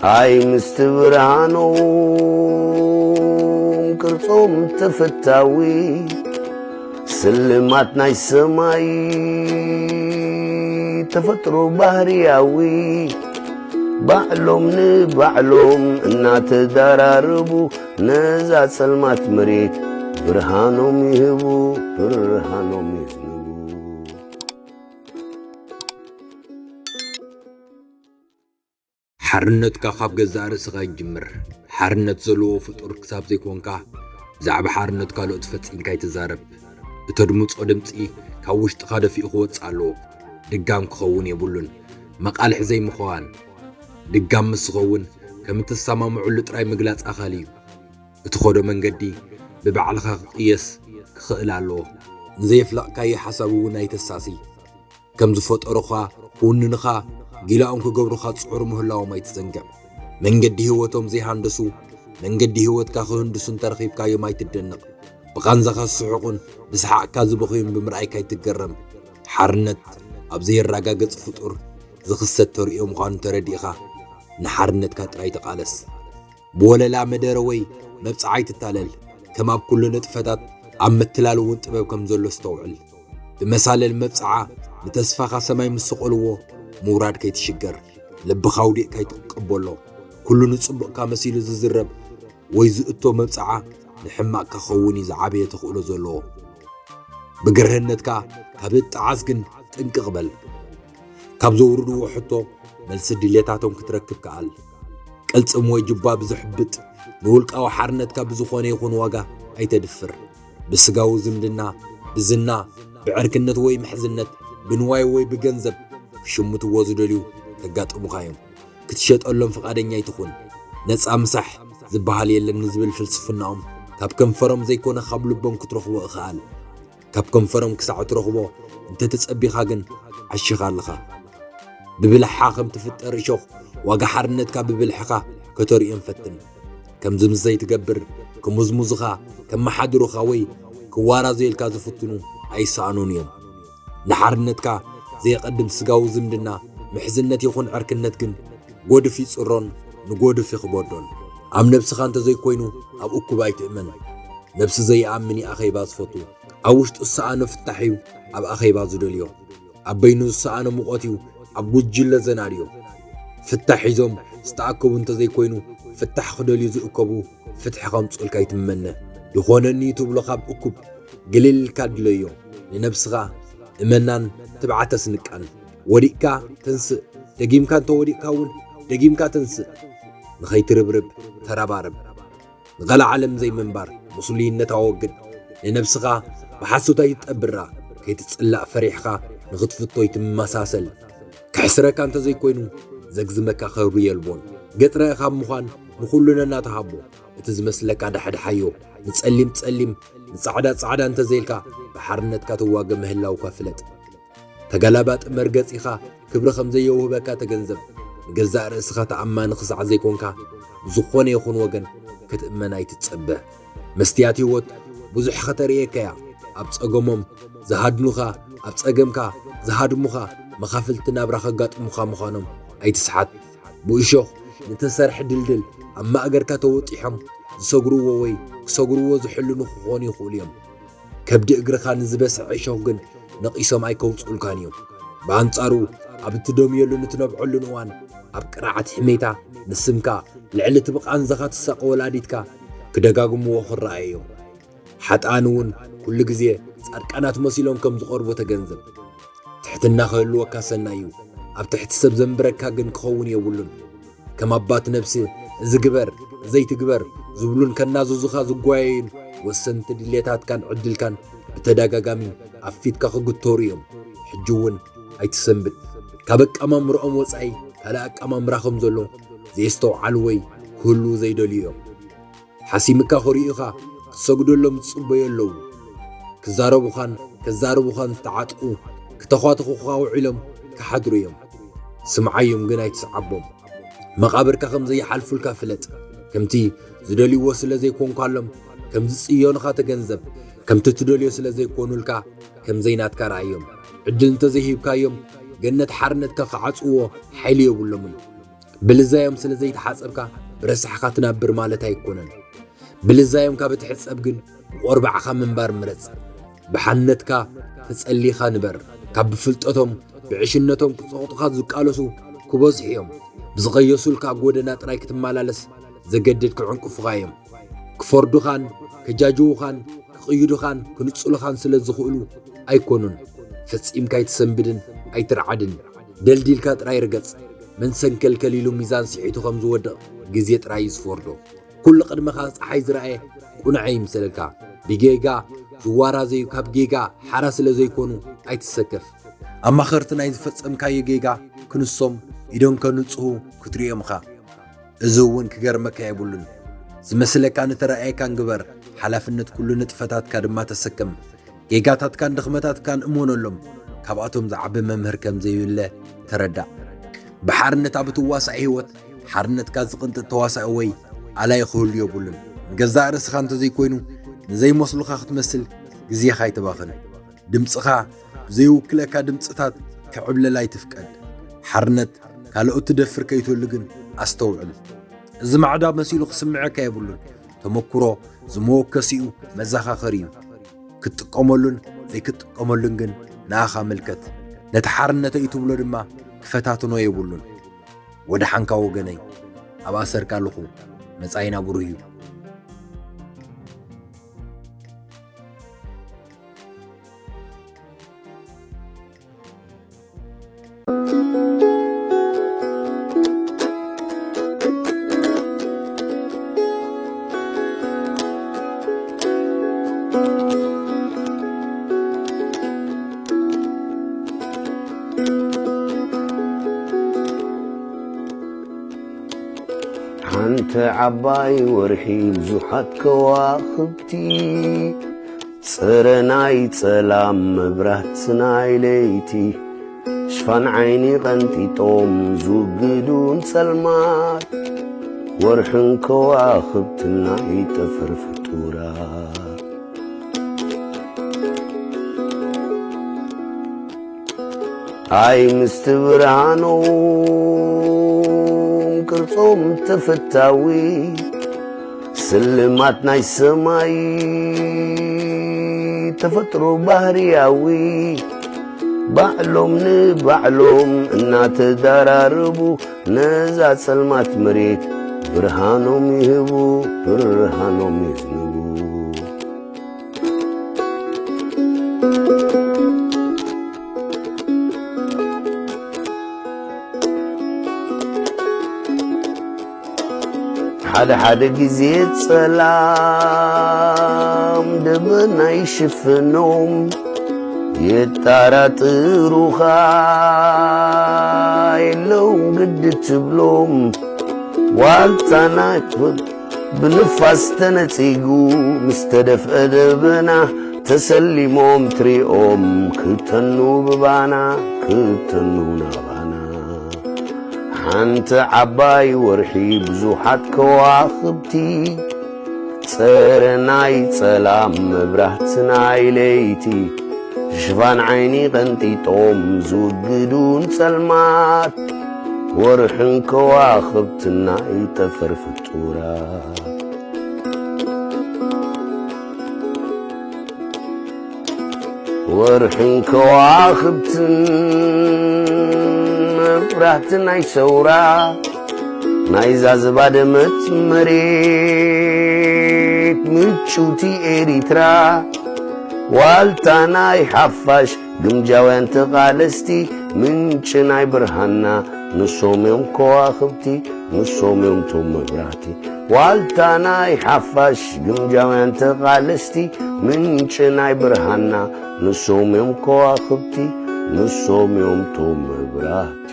ኣይ ምስቲ ብርሃኖም ቅርጾም ተፈታዊ፣ ስልማት ናይ ሰማይ ተፈጥሮ ባህርያዊ፣ ባዕሎም ንባዕሎም እናተዳራረቡ፣ ነዛ ጸልማት መሬት ብርሃኖም ይህቡ፣ ብርሃኖም ይህቡ። ሓርነትካ ካብ ገዛእ ርእስኻ ይጅምር። ሓርነት ዘለዎ ፍጡር ክሳብ ዘይኮንካ፣ ብዛዕባ ሓርነት ካልኦት ፈጺምካ ኣይትዛረብ። እተድምጾ ድምጺ ካብ ውሽጥኻ ደፊኡ ክወጽእ ኣለዎ። ድጋም ክኸውን የብሉን። መቓልሕ ዘይምዃን። ድጋም ምስ ዝኸውን፣ ከም እትሰማምዑሉ ጥራይ ምግላጽ ኣኻሊ እዩ። እትኸዶ መንገዲ ብባዕልኻ ክቕየስ ክኽእል ኣለዎ። ንዘየፍለቕካዮ ሓሳብ እውን ኣይተሳሲ። ከም ዝፈጠሩኻ ክውንንኻ፣ ጊላኦም ክገብሩኻ ጽዑር ምህላዎም ኣይትዘንግዕ። መንገዲ ህይወቶም ዘይሃንደሱ፣ መንገዲ ህይወትካ ክህንድሱ እንተረኺብካዮም ኣይትደነቕ። ብቓንዛኻ ዝስሕቑን ብሰሓቕካ ዝበኽዩን ብምርኣይካ ኣይትገረም። ሓርነት ኣብ ዘየረጋገጽ ፍጡር ዝኽሰት ተርእዮ ምዃኑ ተረዲእኻ፣ ንሓርነትካ ጥራይ ተቓለስ። ብወለላ መደረ ወይ መብጽዓ ኣይትታለል። ከም ኣብ ኩሉ ንጥፈታት፣ ኣብ ምትላል እውን ጥበብ ከም ዘሎ ኣስተውዕል። ብመሳለል መብጽዓ ንተስፋኻ ሰማይ ምስ ሰቐልዎ ምውራድ ከይትሽገር። ልብኻ ኣውዲቕካ ኣይትቀበሎ። ኩሉ ንጽቡቕካ መሲሉ ዝዝረብ ወይ ዝእቶ መብጽዓ ንሕማቕ ክኸውን እዩ ዝዓበየ ተኽእሎ ዘለዎ። ብግርህነትካ ካብ እትጠዓስ ግን ጥንቅቕ በል። ካብ ዘውርድዎ ሕቶ መልሲ ድሌታቶም ክትረክብ ከኣል። ቅልጽም ወይ ጅባ ብዘሕብጥ ንውልቃዊ ሓርነትካ ብዝኾነ ይኹን ዋጋ ኣይተድፍር። ብስጋዊ ዝምድና፣ ብዝና፣ ብዕርክነት ወይ ምሕዝነት፣ ብንዋይ ወይ ብገንዘብ ክሽምትዎ ዝደልዩ ከጋጥሙኻ እዮም። ክትሸጠሎም ፍቓደኛ ኣይትኹን። ነጻ ምሳሕ ዝበሃል የለን ንዝብል ፍልስፍናኦም ካብ ከንፈሮም ዘይኮነ ካብ ልቦም ክትረኽቦ እኽኣል። ካብ ከንፈሮም ክሳዕ እትረኽቦ እንተተጸቢኻ ግን ዓሺኻ ኣለኻ። ብብልሓ ከም ትፍጠር እሾኽ ዋጋ ሓርነትካ ብብልሕኻ ከተርእዮም ፈትን። ከምዚ ምስ ዘይትገብር ክምዝሙዙኻ፣ ከመሓድሩኻ ወይ ክዋራዘዩልካ ዝፍትኑ ኣይሰኣኑን እዮም። ንሓርነትካ ዘየቐድም ስጋዊ ዝምድና፣ ምሕዝነት ይኹን ዕርክነት ግን ጎድፍ ይጽሮን ንጎድፍ ይኽበዶን። ኣብ ነብስኻ እንተዘይኮይኑ ኣብ እኩብ ኣይትእመን። ነብሲ ዘይኣምን እዩ ኣኼባ ዝፈቱ። ኣብ ውሽጡ ዝሰኣኖ ፍታሕ እዩ ኣብ ኣኼባ ዝደልዮ። ኣብ በይኑ ዝሰኣኖ ሙቐት እዩ ኣብ ጉጅለ ዘናድዮ። ፍታሕ ሒዞም ዝተኣከቡ እንተዘይኮይኑ ፍታሕ ክደልዩ ዝእከቡ ፍትሒ ከምጽኡልካ ኣይትመነ። ይኾነኒ እዩ ትብሎ ካብ እኩብ ግልል ኢልካ ድለዮ። ንነብስኻ እመናን ትብዓት ኣስንቃን። ወዲቕካ ተንስእ፣ ደጊምካ እንተወዲቕካ እውን ደጊምካ ተንስእ። ንኸይትርብርብ ተረባረብ። ንቐልዓለም ዘይምንባር ምስሉይነት ኣወግድ። ንነብስኻ ብሓሶት ኣይትጠብራ። ከይትጽላእ ፈሪሕኻ ንኽትፍቶ ኣይትመሳሰል። ከሕስረካ እንተዘይኮይኑ ዘግዝመካ ክብሪ የልቦን። ገጽ ርእ ካብ ምዃን ንኹሉ ነናተሃቦ። እቲ ዝመስለካ ዳሕድሓዮ። ንጸሊም ጸሊም፣ ንጻዕዳ ጻዕዳ እንተዘይልካ ብሓርነትካ ትዋገ ምህላውካ ፍለጥ። ተገላባጢ መርገጺኻ ክብሪ ከም ዘየውህበካ ተገንዘብ። ንገዛእ ርእስኻ ተኣማኒ ክሳዕ ዘይኮንካ ብዝኾነ ይኹን ወገን ክትእመን ኣይትጸበ። መስትያት ህይወት ብዙሕ ከተርእየካ እያ። ኣብ ጸገሞም ዝሃድኑኻ፣ ኣብ ጸገምካ ዝሃድሙኻ መኻፍልቲ ናብራ ከጋጥሙኻ ምዃኖም ኣይትስሓት። ብእሾኽ ንተሰርሐ ድልድል ኣብ ማእገርካ ተወጢሖም ዝሰግርዎ ወይ ክሰግርዎ ዝሕልኑ ክኾኑ ይኽእሉ እዮም። ከብዲ እግርኻ ንዝበስዐ እሾኽ ግን ነቒሶም ኣይከውጽኡልካን እዮም። ብኣንጻሩ ኣብ እትደምየሉን እትነብዐሉን እዋን ኣብ ቅርዓት ሕሜታ ንስምካ ልዕሊ እቲ ብቓንዛኻ ትሳቐ ወላዲትካ ክደጋግምዎ ክረኣዩ እዮም። ሓጥኣን እውን ኩሉ ግዜ ጻድቃናት መሲሎም ከም ዝቐርቡ ተገንዘብ። ትሕትና ክህልወካ ሰናይ እዩ። ኣብ ትሕቲ ሰብ ዘንብረካ ግን ክኸውን የብሉን። ከም ኣባት ነብሲ እዚ ግበር፣ እዚ ኣይትግበር ዝብሉን ከናዝዙኻ ዝጓየዩን ወሰንቲ ድሌታትካን ዕድልካን ብተደጋጋሚ ኣብ ፊትካ ክግተሩ እዮም። ሕጂ እውን ኣይትሰንብድ። ካብ ኣቀማምርኦም ወጻኢ ካልእ ኣቀማምራ ከም ዘሎ ዘየስተውዓሉ ወይ ክህልዉ ዘይደልዩ እዮም። ሓሲምካ ክርእዩኻ ክትሰግደሎም ዝጽበዩ ኣለዉ። ክዛረቡኻን ከዛርቡኻን ዝተዓጥቑ ክተዃትኹኻ ውዒሎም ክሓድሩ እዮም። ስምዓዮም ግን ኣይትስዓቦም። መቓብርካ ከም ዘይሓልፉልካ ፍለጥ። ከምቲ ዝደልይዎ ስለ ዘይኮንካሎም ከም ዝጽየኑኻ ተገንዘብ። ከምቲ ትደልዮ ስለ ዘይኮኑልካ ከም ዘይናትካ ረኣዮም። ዕድል እንተዘይሂብካዮም ገነት ሓርነትካ ክዓጽዎ ሓይሊ የብሎምን። ብልዛዮም ስለ ዘይተሓጸብካ ብረሳሕኻ ትናብር ማለት ኣይኮነን። ብልዛዮም ካብ እትሕጸብ ግን ብቆርባዕኻ ምንባር ምረጽ። ብሓንነትካ ተጸሊኻ ንበር። ካብ ብፍልጠቶም ብዕሽነቶም ክጸቕጡኻ ዝቃለሱ ክበዝሑ እዮም። ብዝቐየሱልካ ጎደና ጥራይ ክትመላለስ ዘገድድ ክዕንቅፉኻ እዮም። ክፈርዱኻን ከጃጅዉኻን ክቕይዱኻን ክንጽሉኻን ስለ ዝኽእሉ ኣይኮኑን። ፈጺምካ ኣይትሰንብድን ኣይትርዓድን። ደልዲልካ ጥራይ ርገጽ። መን ሰንከልከል ኢሉ ሚዛን ስሒቱ ከም ዝወድቕ ግዜ ጥራይ እዩ ዝፈርዶ። ኩሉ ቅድመኻ ጸሓይ ዝረኣየ ቁኑዐ ይምሰለልካ። ብጌጋ ዝዋራዘዩ ካብ ጌጋ ሓራ ስለ ዘይኮኑ ኣይትሰከፍ። ኣማኸርቲ ናይ ዝፈጸምካዮ ጌጋ ክንሶም ኢዶም ከንጽሁ ክትርእዮም ኢኻ። እዚ እውን ክገርመካ የብሉን። ዝመስለካ ንተራእየካን ግበር፣ ሓላፍነት ኩሉ ንጥፈታትካ ድማ ተሰከም። ጌጋታትካን ድኽመታትካን እመኖሎም፣ ካብኣቶም ዝዓቢ መምህር ከም ዘይብለ ተረዳእ። ብሓርነት ኣብ እትዋሳእ ህይወት፣ ሓርነትካ ዝቕንጥጥ ተዋሳኢ ወይ ኣላይ ክህሉ የብሉን። ንገዛእ ርእስኻ እንተዘይኮይኑ፣ ንዘይመስሉኻ ክትመስል ግዜኻ ኣይተባኽን። ድምጽኻ ብዘይውክለካ ድምጽታት ክዕብለል ኣይትፍቀድ። ሓርነት ካልኦት ትደፍር ከይትህሉ ግን ኣስተውዕል። እዚ ማዕዳ መሲሉ ክስምዐካ የብሉን። ተመኩሮ ዝመወከሲኡ መዘኻኸሪ እዩ። ክትጥቀመሉን ዘይክትጥቀመሉን ግን ንኣኻ ምልከት። ነቲ ሓርነተይ ትብሎ ድማ ክፈታትኖ የብሉን። ወደሓንካ ወገነይ፣ ኣብ ኣሰርካ ኣለኹ። መጻኢና ብሩህ እዩ። ሓንቲ ዓባይ ወርሒ ብዙሓት ከዋኽብቲ፣ ጽረ ናይ ጸላም መብራት ናይ ለይቲ፣ ሽፋን ዓይኒ ቀንጢጦም ዝውግዱ ንጸልማት፣ ወርሕን ከዋኽብትን ናይ ጠፈር ፍጡራት። ኣይ ምስቲ ብርሃኖም ቅርጾም ተፈታዊ፣ ስልማት ናይ ሰማይ ተፈጥሮ ባህርያዊ፣ ባዕሎም ንባዕሎም እናተዳራረቡ፣ ነዛ ጸልማት መሬት ብርሃኖም ይህቡ፣ ብርሃኖም የዝንቡ። ሓደ ሓደ ግዜ ጸላም ደበና ይሽፍኖም፣ የጣራጥሩኻ የለውን ግዲ ትብሎም። ዋልታ ናይ ብንፋስ ተነጺጉ ምስ ተደፍአ ደበና፣ ተሰሊሞም ትሪኦም ክተኑ ብባና፣ ክተኑ ናባና። ሓንቲ ዓባይ ወርሒ ብዙሓት ከዋኽብቲ፣ ጸረ ናይ ጸላም መብራህቲ ናይ ለይቲ፣ ሽፋን ዓይኒ ቀንጢጦም ዝውግዱ ንጸልማት፣ ወርሕን ከዋኽብትን ናይ ጠፈር ፍጡራት። ወርሕን ከዋኽብትን መብራህቲ ናይ ሰውራ፣ ናይዛ ዝባደመት መሬት ምጭውቲ ኤሪትራ፣ ዋልታ ናይ ሓፋሽ ግምጃውያን ተቓለስቲ፣ ምንጪ ናይ ብርሃንና ንሶም እዮም ከዋኽብቲ፣ ንሶም እዮም ቶም መብራህቲ። ዋልታ ናይ ሓፋሽ ግምጃውያን ተቓለስቲ፣ ምንጪ ናይ ብርሃንና ንሶም እዮም ከዋኽብቲ፣ ንሶም እዮም ቶም መብራህቲ።